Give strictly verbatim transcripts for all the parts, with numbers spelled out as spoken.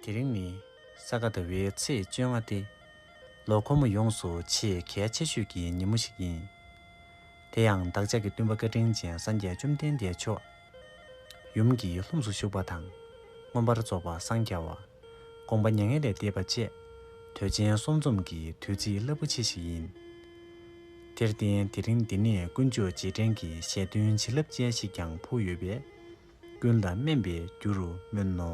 དེ་རིང་ནི་ས་ག་ཟླ་བའི་ཚེས་བཅོ་ལྔ་སྟེ། ལོ་འཁོར་མོ་ཡོངས་སུ་ཆེས་གལ་ཆེ་ཤོས་ཀྱི་ཉིན་མོ་ཞིག་ཡིན། དེ་ཡང་བདག་ཅག་གི་སྟོན་པ་བཀའ་དྲིན་ཅན་སངས་རྒྱས་བཅོམ་ལྡན་འདས་མཆོག་ཡུམ་གྱི་ལྷུམས་སུ་ཞུགས་པ་དང་། མངོན་པར་རྫོགས་པར་སངས་རྒྱ་བ། དགོངས་པ་མྱ་ངན་ལས་འདས་པ་བཅས། དུས་ཆེན་གསུམ་འཛོམས་ཀྱི་དུས་ཚིགས་རླབས་པོ་ཆེ་ཞིག་ཡིན། དེར་བརྟེན་དེ་རིང་འདི་ནས་དཀོན་མཆོག་རྗེས་དྲན་གྱི་ཞལ་འདོན་བྱིན་རླབས་ཅན་ཞིག་ཀྱང་ཕུལ་ཡོད་པས། ཀུན་ལ་སྨན་པའི་རྒྱུ་རུ་སྨོན་ནོ།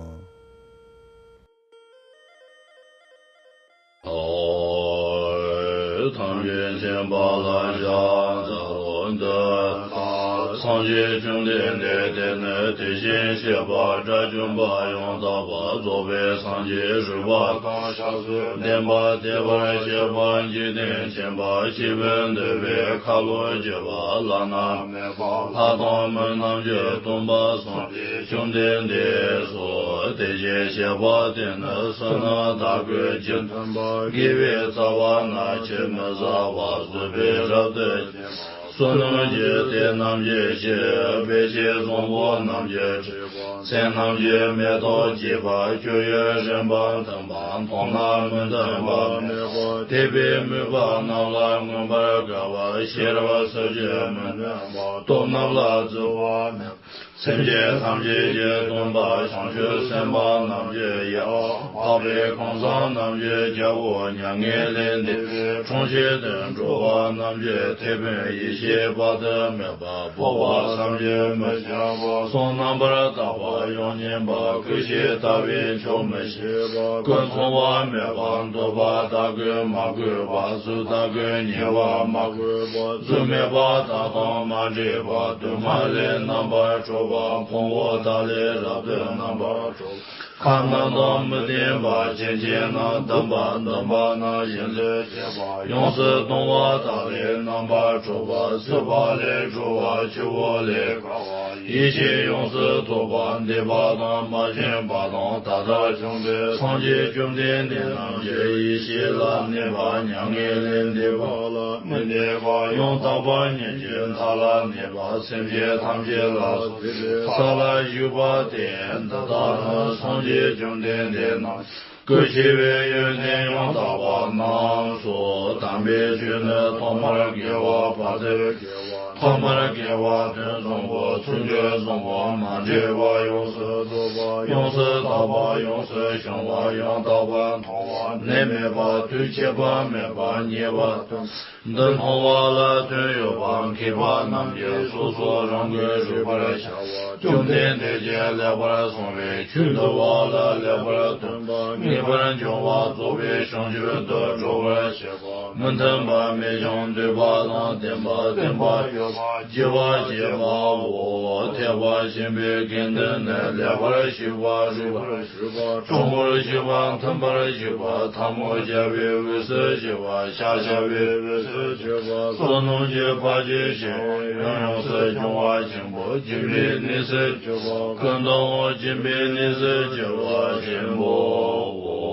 ཐམས་ཅད་མཁྱེན་པ་ལ་ཕྱག་འཚལ་ལོ་འདུད། སངས་རྒྱས་བཅོམ་ལྡན་འདས་དེ་ནི་དེ་བཞིན་གཤེགས་པ་དགྲ་བཅོམ་པ་ཡང་དག་པར་རྫོགས་པའི་སངས་རྒྱས་རིག་པ་དང་ཞབས་སུ་ལྡན་པ་དད་པར་བྱེད་པ་འཇིག་རྟེན་མཁྱེན་པ་སྐྱེས་བུ་འདུལ་བའི་ཁ་ལོ་སྒྱུར་བ་བླ་ན་མེད་པ་ལྷ་དང་མི་རྣམས་ཀྱི་སྟོན་པ་སངས་རྒྱས་བཅོམ་ལྡན་འདས་སོ། དེ་བཞིན་གཤེགས་པ་དེ་ནི་བསོད་ནམས་དག་གི་རྒྱུ་མཐུན་པ། དགེ་བའི་རྩ་བ་ནི་ཕྱིར་མི་ཟ་བར་བཟོད་པའི་རབ་ཏུ་བྱེད་པ། བསོད་ནམས་ཀྱི་རྟེན་རྣམས་ཀྱི་ཕྱིར། དཔེ་བྱད་བཟང་པོ་རྣམས་ཀྱི་སྤྲས་པ། ཚེ་རྣམས་ཀྱི་མེ་ཏོག་བགྱིས་པ། སྤྱོད་ཡུལ་རིམ་པ་མཐུན་པ། མཐོང་ལ་མི་མཐུན་པ་མེད་པ། དད་པས་མོས་པ་རྣམས་ལ་མངོན་པར་དགའ་བ། ཤེས་རབ་ཟབ་ཅིང་མི་མནོ་བ། སྟོབས་རྣམས་ལ་བརྫི་བ་མེད་པ། སེམས་ཅན་ཐམས་ཅད་ཀྱི་སྟོན་པ་བྱང་ཆུབ་སེམས་དཔའ་རྣམས་ཀྱི་ཡབ། འཕགས་པའི་ཁང་བཟང་རྣམས་ཀྱི་རྒྱལ་པོ། མྱ་ངན་ལས་འདས་པའི་གྲོང་ཁྱེར་དུ་འགྲོ་བ་རྣམས་ཀྱི་དེད་དཔོན། ཡེ་ཤེས་དཔག་ཏུ་མེད་པ་འཕོ་བ་བསམ་གྱིས་མི་ཁྱབ་པ། གསུང་རྣམ་པར་དག་པ་ཡང་སྙན་པ། སྐུ་ཞེས་བཏགས་པས་ཆོག་མི་ཤེས་པ། ཀུན་མཚུངས་པ་མེད་པ། འདོད་པ་ལྟ་གོས་མ་གོས་པ། གཟུགས་ལྟ་གོས་ཉེ་བར་མ་གོས་པ། གཟུགས་མེད་པ་དག་དང་མ་འདྲེས་པ། དུ་མ་ལས་རྣམ་པར་གྲོལ་བ། ཕུང་པོ་དག་ལས་རབ་ཏུ་རྣམ་པར་གྲོལ། ཁམས་རྣམས་དང་མི་ལྡན་པ། ཅན་ཅན་རྣམས་བསྡམས་པ། བསྡམས་པ་རྣམས་གཞན་དུ་སྐྱེས་པ། ཡོངས་སུ་གཏོང་བ་དག་ལས་རྣམ་པར་གྲོལ་བ། སྲིད་པ་ལས་གྲོལ་བ། ཆུ་བོ་ལས་དགའ་བ། ཡེ་ཤེས་ཡོངས་སུ་རྫོགས་པ། འདས་པ་དང་མ་བྱོན་པ་དང་ད་ལྟར་བྱུང་བའི་སངས་རྒྱས་བཅོམ་ལྡན་འདས་རྣམས་ཀྱི་ཡེ་ཤེས་ལ་གནས་པ། མྱ་ངན་ལས་འདས་པ་ལ་མི་གནས་པ། ཡང་དག་པ་ཉིད་ཀྱི་མཐའ་ལ་གནས་པ། སེམས་ཅན་ཐམས་ཅད་ལ་སོགས་པའི་ས་ལ་བཞུགས་པ་སྟེ། འདི་དག་ནི་སངས་རྒྱས་བཅོམ་ལྡན་འདས་རྣམས་སྐུ་མཆེད་པའི་ཡོན་ཏན་ཡང་དག་པ་རྣམས་སོ། དམ་པའི་ཆོས་ནི་ཐོག་མར་དགེ་བ། བར་དུ་དགེ་བ། ཐོག་མར་དགེ་བ་དོན་བཟང་པོ། ཚུལ་འཆོས་བཟང་པོ། མ་འདྲེས་པ། ཡོངས་སུ་རྫོགས་པ། ཡོངས་སུ་དག་པ། ཡོངས་སུ་བྱང་བ། ཡང་དག་པར་མཐོང་བ། ནད་མེད་པ། དུས་ཁྱད་པར་མེད་པ། ཉེ་བར་སྟོན། འདི་མཐོང་བ་ལ་དོན་ཡོད་པ། མཁས་པ་རྣམས་ཀྱིས་སོ་སོ་རང་གིས་རིག་པར་བྱ་བ། བཅོམ་ལྡན་འདས་ཀྱིས་ལེགས་པར་གསུངས་པའི་ཆོས་འདུལ་བ་ལ་ལེགས་པར་སྟོན་པ། ངེས་པར་འབྱུང་བ་རྫོགས་པའི་བྱང་ཆུབ་ཏུ་སྒྲོག་པར་བྱེད་པ། མི་མཐུན་པ་མེད་ཅིང་འདོད་པ་དང་ལྡན་པ། བརྟན་པ་ཡོད་པ། རྒྱས་པར་བྱེད་པའོ། ཐེག་པ་ཆེན་པོའི་དགེ་འདུན་ནི། ལེགས་པར་ཞིག་པ། རིགས་པར་ཞིག་པ། གྲོགས་པོར་ཞིག་པ། མཐུན་པར་ཞིག་པ། ཐལ་མོ་སྦྱར་བའི་དབུས་སུ་ཞིག་པ། ཕྱག་བྱ་བའི་དབུས་སུ་ཞིག་པ། བསོད་ནམས་ཀྱི་བར་ཆད་ཞི་བ། ཡང་ཡོངས་སུ་སྦྱོང་བ་ཆེན་པོ། སྦྱིན་པའི་གནས་སུ་གྱུར་པ། ཀུན་ཏུ་སྦྱིན་པའི་གནས་སུ་གྱུར་པ་ཆེན་པོའོ།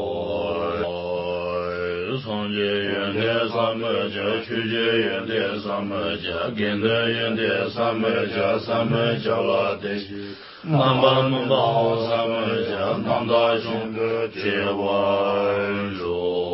སངས་རྒྱས་ཡོན་ཏན་ཟབ་མོ་བརྒྱ། ཆོས་ཀྱི་ཡོན་ཏན་ཟབ་མོ་བརྒྱ། དགེ་འདུན་ཡོན་ཏན་ཟབ་མོ་བརྒྱ། ཟབ་མོ་བརྒྱ་ལ་བརྟེན་ཅིང་རྣམ་པར་སྨིན་པའང་ཟབ་མོ་བརྒྱ། རྣམ་དག་ཤིན་ཏུ་རྒྱས་པར་འགྲོ།